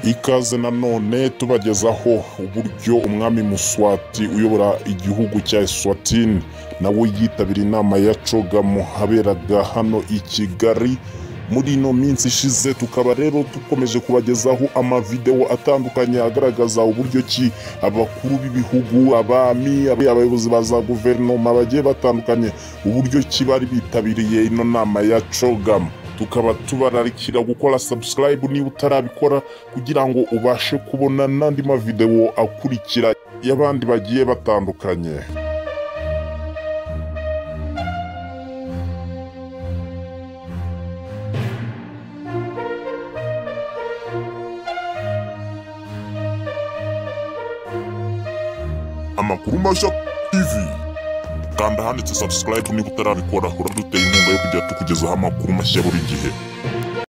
Ikaze nanone tubagezaho uburyo umwami Muswati uyobora igihugu cya Eswatini nawe yitabira inama ya CHOGM haberaga hano i Kigali muri ino minsi ishize. Tukaba rero dukomeje kubagezaho amavideo atandukanye agaragaza uburyo ki abakuru b'ibihugu, abami, abayobozi ba za guverinoma bagiye batandukanye, uburyo ki bari bitabiriye ino nama ya CHOGM. Tukaba tubararikira gukora subscribe niba utarabikora, kugira ngo ubashe kubona n'andi mavideo akurikira y'abandi bagiye batandukanye. Amakuru Mashya TV, kanda handitse subscribe niba utarabikora, uraduteye inkunga yo kujya tukugezaho amakuru mashya buri gihe.